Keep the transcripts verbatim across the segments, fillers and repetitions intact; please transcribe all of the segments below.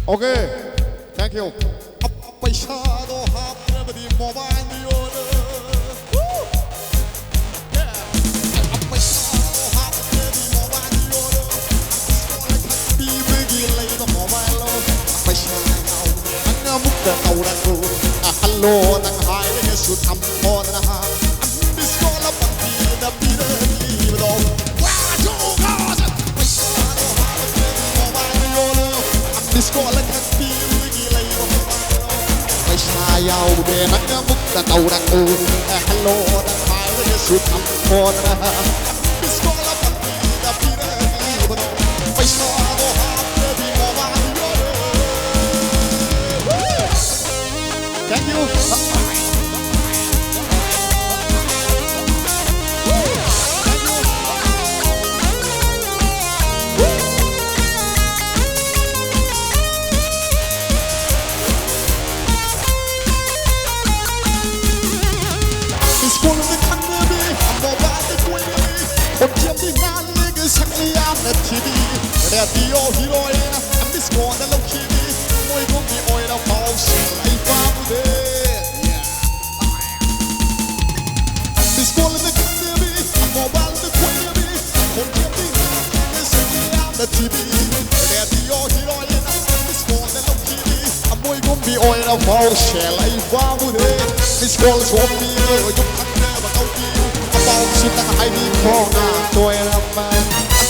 Okay, thank you. ꯄꯩꯁꯥꯗꯣ ꯍꯥꯞꯇ꯭ꯔꯕꯗꯤ mobile ꯗ ꯌꯣꯜꯂꯣ꯫ ꯄꯩꯁꯥꯗꯣ ꯍꯥꯞꯇ꯭ꯔꯗꯤ mobile ꯗ ꯌꯣꯜꯂꯣ꯫ ꯄꯤꯕꯒꯤ ꯂꯩꯕ mobile ꯂꯣ꯫ ꯄꯩꯁꯥ ꯌꯥꯎꯗꯦ ꯅꯪ ꯑꯃꯨꯛꯇ ꯇꯧꯔꯛꯎ꯫ ꯍꯜꯂꯣ ꯅꯪ ꯍꯥꯏꯔꯒꯁꯨ ꯊꯝꯃꯣꯗꯅ꯫ Miss call ꯄꯪꯄꯤꯗ ꯄꯤꯔꯛꯂꯤꯕꯗꯣ꯫ ꯋꯥꯁꯨ ꯉꯥꯡꯁꯨ ꯄꯩꯁꯥꯗꯣ ꯍꯥꯞꯇ꯭ꯔꯗꯤ mobile ꯗ ꯌꯣꯜꯂꯣ꯫ Miss call ꯈꯛ ꯄꯤꯕꯒꯤ ꯂꯩꯕ mobile ꯂꯣ꯫ ꯄꯩꯁꯥ ꯌꯥꯎꯗꯦ ꯅꯪ ꯑꯃꯨꯛꯇ ꯇꯧꯔꯛꯎ꯫ ꯍꯜꯂꯣ ꯅꯪ ꯍꯥꯏꯔꯒꯁꯨ ꯊꯝꯃꯣꯗꯅ꯫ Miss call ꯄꯪꯄꯤꯗ ꯄꯤꯔꯛꯂꯤꯕꯗꯣ꯫ ꯄꯩꯁꯥꯗꯣ ꯍꯥꯞꯇ꯭ꯔꯗꯤ mobile ꯌꯣꯜꯂꯣ꯫ Thank you. Miss call ꯅ ꯈꯪꯅꯕꯤ, mobile ꯗ ꯀꯣꯏꯅꯕꯤ, ꯈꯣꯟꯖꯦꯜꯗꯤ ꯅꯥꯜꯂꯒ ꯁꯛꯅ ꯌꯥꯝꯅ ꯊꯤꯕꯤ, radio heroine, miss call ꯅ ꯂꯧꯈꯤꯕꯤ, ꯃꯣꯏꯒꯨꯝꯕꯤ ꯑꯣꯏꯅ ꯄꯥꯎꯁꯦ ꯑꯩ ꯄꯥꯝꯗꯦ꯫ Miss call ꯅ ꯈꯪꯅꯕꯤ, mobile ꯗ ꯀꯣꯏꯅꯕꯤ, ꯈꯣꯟꯖꯦꯜꯗꯤ ꯅꯥꯜꯂꯒ ꯁꯛꯅ ꯌꯥꯝꯅ ꯊꯤꯕꯤ, radio heroine, miss call ꯅ ꯂꯧꯈꯤꯕꯤ, ꯑꯃꯣꯏꯒꯨꯝꯕꯤ ꯑꯣꯏꯅ ꯄꯥꯎꯁꯦ ꯑꯩ ꯄꯥꯝꯗꯦ꯫ Miss call ꯁꯨ ꯑꯣꯛꯄꯤꯔꯣ, ꯌꯨꯝ ꯊꯪꯅꯕ ꯀꯧꯕꯤꯌꯨ, ꯑꯄꯥꯎꯁꯤꯇꯪ ꯍꯥꯏꯕꯤꯈꯣ ꯉꯥ ꯇꯣꯏꯔꯝꯃ꯫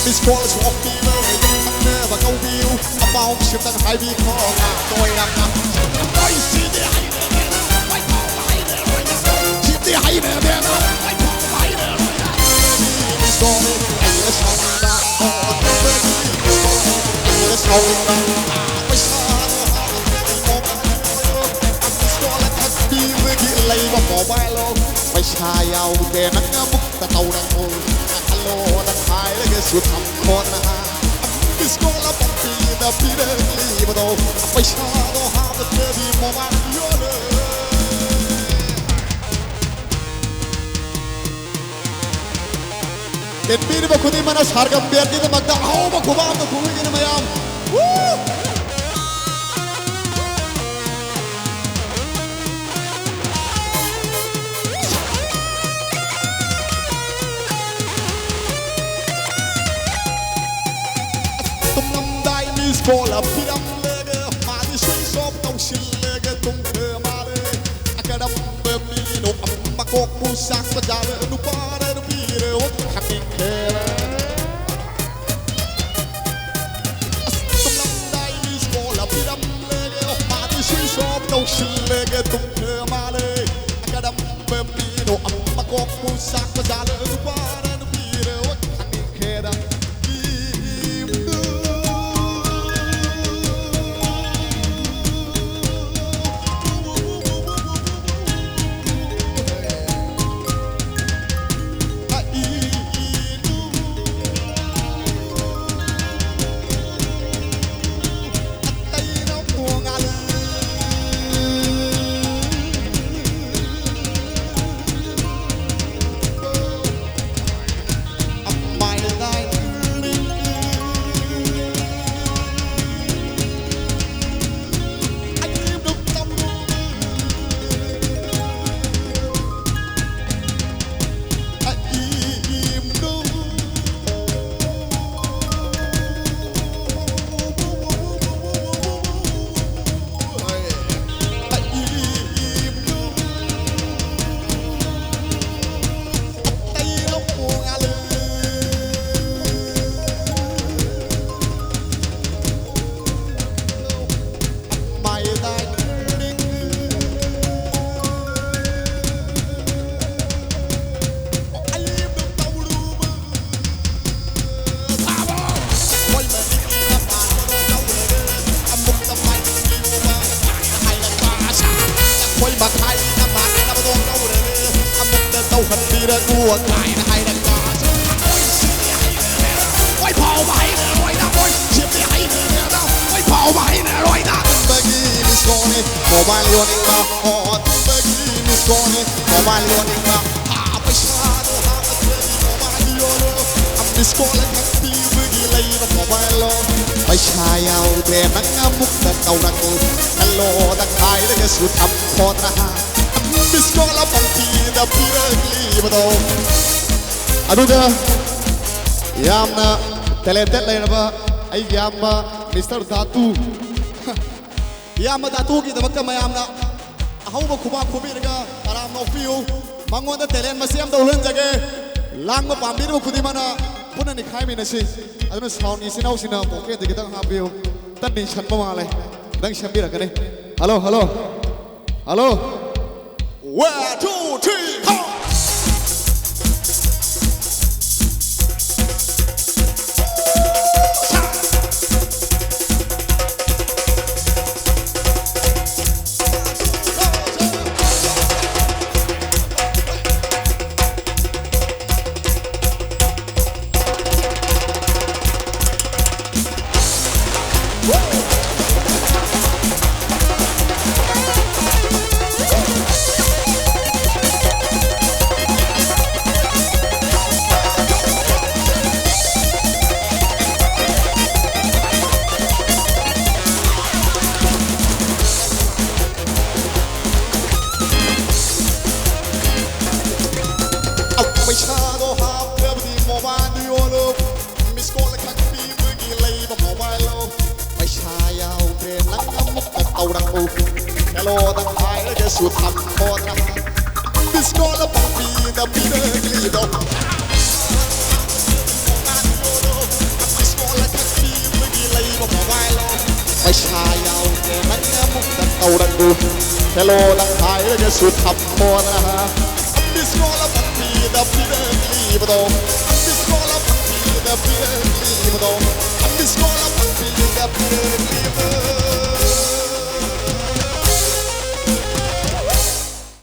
Miss call ꯁꯨ ꯑꯣꯛꯄꯤꯔꯣ, ꯌꯨꯝ ꯊꯪꯅꯕ ꯀꯧꯕꯤꯌꯨ, ꯑꯄꯥꯎꯁꯤꯇꯪ ꯍꯥꯏꯕꯤꯈꯣ ꯉꯥ ꯇꯣꯏꯔꯝꯃ꯫ ꯃꯣꯏꯁꯤꯗꯤ ꯍꯩꯔꯦ꯫ ꯁꯤꯗꯤ ꯍꯩꯔꯦ ꯕꯦꯝꯃ꯫ ꯍꯩꯔꯦ ꯁꯥꯎꯅꯤꯡꯕ꯫ ꯍꯩꯔꯦ ꯁꯥꯎꯅꯤꯡꯕ꯫ ꯄꯩꯁꯥ ꯄꯤꯕꯒꯤ ꯂꯩꯕ mobile ꯂꯣ꯫ ꯄꯩꯁꯥ ꯌꯥꯎꯗꯦ ꯅꯪ ꯑꯃꯨꯛꯇ ꯇꯧꯔꯛꯎ꯫ Hello ꯅꯪ ꯍꯥꯏꯔꯒꯁꯨ ꯊꯝꯈꯣꯅ꯫ Miss call ꯄꯪꯄꯤꯗ ꯄꯤꯔꯛꯂꯤꯕꯗꯣ꯫ ꯄꯩꯁꯥꯗꯣ ꯍꯥꯞꯇ꯭ꯔꯗꯤ mobile ꯌꯣꯜꯂꯦ꯫ ꯌꯦꯡꯕꯤꯔꯤꯕ ꯈꯨꯗꯤꯡꯃꯛꯅ ꯁꯥꯔꯒꯝ ꯕꯦꯟꯒꯤꯗꯃꯛꯇ ꯑꯍꯧꯕ ꯈꯨꯕꯥꯛ ꯑꯃ ꯈꯨꯔꯨꯝꯒꯅꯤ ꯃꯌꯥꯝ꯫ Woo! ꯀꯣꯜ ꯑꯃ ꯄꯤꯔꯝꯂꯦꯒ, ꯃꯥꯗꯤ switch off ꯇꯧꯁꯤꯜꯂꯦꯒ ꯇꯨꯝꯈ꯭ꯔ ꯃꯥꯜꯂꯦ꯫ ꯀꯔꯝꯕ ꯃꯤꯅꯣ ꯑꯃ ꯀꯣꯛꯄꯨ ꯆꯥꯛꯄ ꯖꯥꯠꯂ? ꯅꯨꯄꯥꯔ ꯅꯨꯄꯤꯔ ꯍꯣꯏ ꯈꯪꯅꯤꯡꯈ꯭ꯔꯦ꯫ ꯑꯁ, ꯇꯨꯝꯂꯝꯗꯥꯏ miss call ꯑꯃ ꯄꯤꯔꯝꯂꯦꯒ, ꯃꯥꯗꯤ switch off ꯇꯧꯁꯤꯜꯂꯦꯒ ꯇꯨꯝꯈ꯭ꯔ ꯃꯥꯜꯂꯦ꯫ ꯀꯔꯝꯕ ꯃꯤꯅꯣ ꯑꯃ ꯀꯣꯛꯄꯨ ꯆꯥꯛꯄ ꯖꯥꯠꯂ? ꯅꯨꯄꯥꯔ ꯅꯨꯄꯤꯔ ꯍꯣꯏ ꯈꯪꯅꯤꯡꯈ꯭ꯔꯦꯗ꯫ ꯑꯩꯈꯣꯏ ꯃꯈꯥꯏꯅ ꯃꯥꯟꯅꯕꯗꯣ ꯇꯧꯔꯦ꯫ ꯑꯃꯨꯛꯇ ꯇꯧꯍꯟꯕꯤꯔꯒꯨ ꯀꯥꯏꯅ ꯍꯥꯏꯔꯒ, ꯑꯩꯈꯣꯏ ꯁꯤꯗꯤ ꯍꯩꯔꯦꯗ, ꯑꯩꯈꯣꯏ ꯐꯥꯎꯕ ꯍꯩꯔꯔꯣꯏꯗ, ꯑꯩꯈꯣꯏ ꯁꯤꯗꯤ ꯍꯩꯔꯔꯣꯏꯗ, ꯑꯩꯈꯣꯏ ꯐꯥꯎꯕ ꯍꯩꯔꯔꯣꯏꯗ꯫ ꯇꯨꯝꯕꯒꯤ miss callꯅꯤ mobile ꯌꯣꯟꯅꯤꯡꯕ, ꯑꯣ, ꯇꯨꯝꯕꯒꯤ miss callꯅꯤ mobile ꯌꯣꯟꯅꯤꯡꯕ꯫ ꯍꯥ, ꯄꯩꯁꯥꯗꯣ ꯍꯥꯞꯄꯗꯤ mobile ꯌꯣꯜꯂꯣ, miss call ꯈꯛ ꯄꯤꯕꯒꯤ ꯂꯩꯕ mobileꯂꯣ? ꯄꯩꯁꯥ ꯌꯥꯎꯗ꯭ꯔꯦ ꯅꯪ ꯑꯃꯨꯛꯇ ꯇꯧꯔꯛꯎ, ꯈꯜꯂꯣꯗ ꯈꯥꯏꯔꯒꯁꯨ ꯊꯝꯈꯣꯗ꯭ꯔꯥ? Miss call ꯑꯃ ꯄꯤꯗ ꯄꯤꯔꯛꯂꯤꯕꯗꯣ꯫ ꯑꯗꯨꯒ ꯌꯥꯝꯅ talented ꯂꯩꯔꯕ ꯑꯩꯒꯤ ꯏꯌꯥꯝꯕ ꯃꯤꯁꯇꯔ ꯙꯥꯇꯨ꯫ ꯏꯌꯥꯝꯕ ꯙꯥꯇꯨꯒꯤꯗꯃꯛꯇ ꯃꯌꯥꯝꯅ ꯑꯍꯧꯕ ꯈꯨꯕꯥꯛ ꯈꯨꯕꯤꯔꯒ ꯇꯔꯥꯝꯅ ꯑꯣꯛꯄꯤꯌꯨ꯫ ꯃꯉꯣꯟꯗ ꯇꯦꯂꯦꯟ ꯃꯆꯦ ꯑꯃꯗ ꯎꯠꯍꯟꯖꯒꯦ꯫ ꯂꯥꯡꯕ ꯄꯥꯝꯕꯤꯔꯤꯕ ꯈꯨꯗꯤꯡꯃꯛꯅ ꯄꯨꯟꯅ ꯅꯤꯈꯥꯏꯃꯤꯟꯅꯁꯤ꯫ ꯑꯗꯨꯅ ꯁꯥꯎꯟ ꯏꯆꯤꯟ ꯏꯅꯥꯎꯁꯤꯡꯅ ꯄꯣꯀꯦꯠꯇ ꯈꯤꯇꯪ ꯍꯥꯞꯄꯤꯌꯨ꯫ ꯈꯤꯇꯪ ꯅꯤꯡꯁꯟꯕ ꯃꯥꯜꯂꯦ꯫ ꯈꯤꯇꯪ ꯁꯦꯝꯕꯤꯔꯛꯀꯅꯤ꯫ Hello, hello. Hello. One, two, three, four. ꯄꯩꯁꯥꯗꯣ ꯍꯥꯞꯇ꯭ꯔꯕꯗꯤ ꯃꯣꯕꯥꯏꯜꯗꯨ ꯌꯣꯜꯂꯨ꯫ ꯃꯤꯁ ꯀꯣꯜ ꯈꯛ ꯄꯤꯕꯒꯤ ꯂꯩꯕ ꯃꯣꯕꯥꯏꯜꯂꯣ꯫ ꯄꯩꯁꯥ ꯌꯥꯎꯗ꯭ꯔꯦ ꯅꯪ ꯑꯃꯨꯛꯇ ꯇꯧꯔꯛꯎ꯫ ꯍꯦꯂꯣꯗ ꯍꯥꯏꯔꯒꯁꯨ ꯊꯝꯈꯣꯗ꯭ꯔꯥ꯫ ꯃꯤꯁ ꯀꯣꯜ ꯄꯪꯄꯤꯗ ꯄꯤꯔꯛꯂꯤꯗꯣ꯫ ꯃꯤꯁ ꯀꯣꯜ ꯈꯛ ꯄꯤꯕꯒꯤ ꯂꯩꯕ ꯃꯣꯕꯥꯏꯜꯂꯣ꯫ ꯄꯩꯁꯥ ꯌꯥꯎꯗ꯭ꯔꯦ ꯅꯪ ꯑꯃꯨꯛꯇ ꯇꯧꯔꯛꯎ꯫ ꯍꯦꯂꯣꯗ ꯍꯥꯏꯔꯒꯁꯨ ꯊꯝꯈꯣꯗ꯭ꯔꯥ꯫ ꯃꯤꯁ ꯀꯣꯜ ꯄꯪꯄꯤꯗ ꯄꯤꯔꯛꯂꯤꯕꯗꯣ꯫ ꯃꯤꯁ ꯀꯣꯜ ꯄꯪꯄꯤꯗ ꯄꯤꯔꯛꯂꯤꯕꯗꯣ꯫ ꯃꯤꯁ ꯀꯣꯜ ꯄꯪꯄꯤꯗ ꯄꯤꯔꯛꯂꯤꯕꯗꯣ꯫